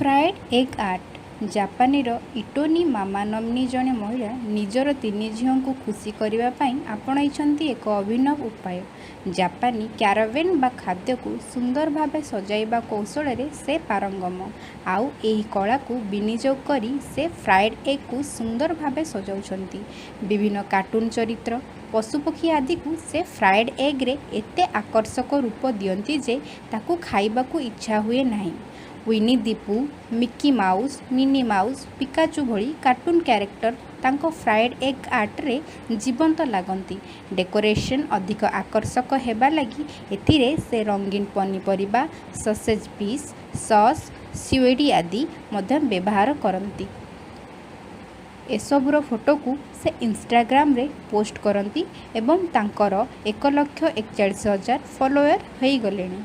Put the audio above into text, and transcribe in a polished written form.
Fried egg art. ଜାପାନର ଇଟୋନି ମାମା ନାମ୍ନୀ ଜଣେ ମହିଳା ନିଜର ତିନି ଝିଅଙ୍କୁ ଖୁସି କରିବା ପାଇଁ ଆପଣାଇଛନ୍ତି ଏକ ଅଭିନବ ଉପାୟ। ଜାପାନୀ କ୍ୟାରାୱେ ବା ଖାଦ୍ୟକୁ ସୁନ୍ଦର ଭାବେ ସଜାଇବା କୌଶଳରେ ସେ ପାରଙ୍ଗମ। ଆଉ ଏହି କଳାକୁ ବିନିଯୋଗ କରି ସେ ଫ୍ରାଏଡ୍ ଏଗ୍‌କୁ ସୁନ୍ଦର ଭାବେ ସଜାଉଛନ୍ତି। ବିଭିନ୍ନ କାର୍ଟୁନ୍ ଚରିତ୍ର, ପଶୁପକ୍ଷୀ ଆଦିକୁ ସେ ଫ୍ରାଏଡ୍ ଏଗ୍‌ରେ ଏତେ ଆକର୍ଷକ ରୂପ ଦିଅନ୍ତି ଯେ, ତାକୁ ଖାଇବାକୁ ଇଚ୍ଛା ହୁଏ ନାହିଁ। Winnie the Pooh, Mickey Mouse, Minnie Mouse, Pikachu ଭଳି କାର୍ଟୁନ୍ କ୍ୟାରେକ୍ଟର ତାଙ୍କ ଫ୍ରାଏଡ୍ ଏଗ୍ ଆର୍ଟରେ ଜୀବନ୍ତ ଲାଗନ୍ତି। ଡେକୋରେସନ୍ ଅଧିକ ଆକର୍ଷକ ହେବା ଲାଗି ଏଥିରେ ସେ ରଙ୍ଗୀନ ପନିପରିବା, ସସେଜ୍ ପିସ୍, ସସ୍, ସିୱିଡ୍ ଆଦି ମଧ୍ୟ ବ୍ୟବହାର କରନ୍ତି। ଏସବୁର ଫଟୋକୁ ସେ ଇନଷ୍ଟାଗ୍ରାମରେ ପୋଷ୍ଟ କରନ୍ତି ଏବଂ ତାଙ୍କର 1,41,000 ଫଲୋୟର ହୋଇଗଲେଣି।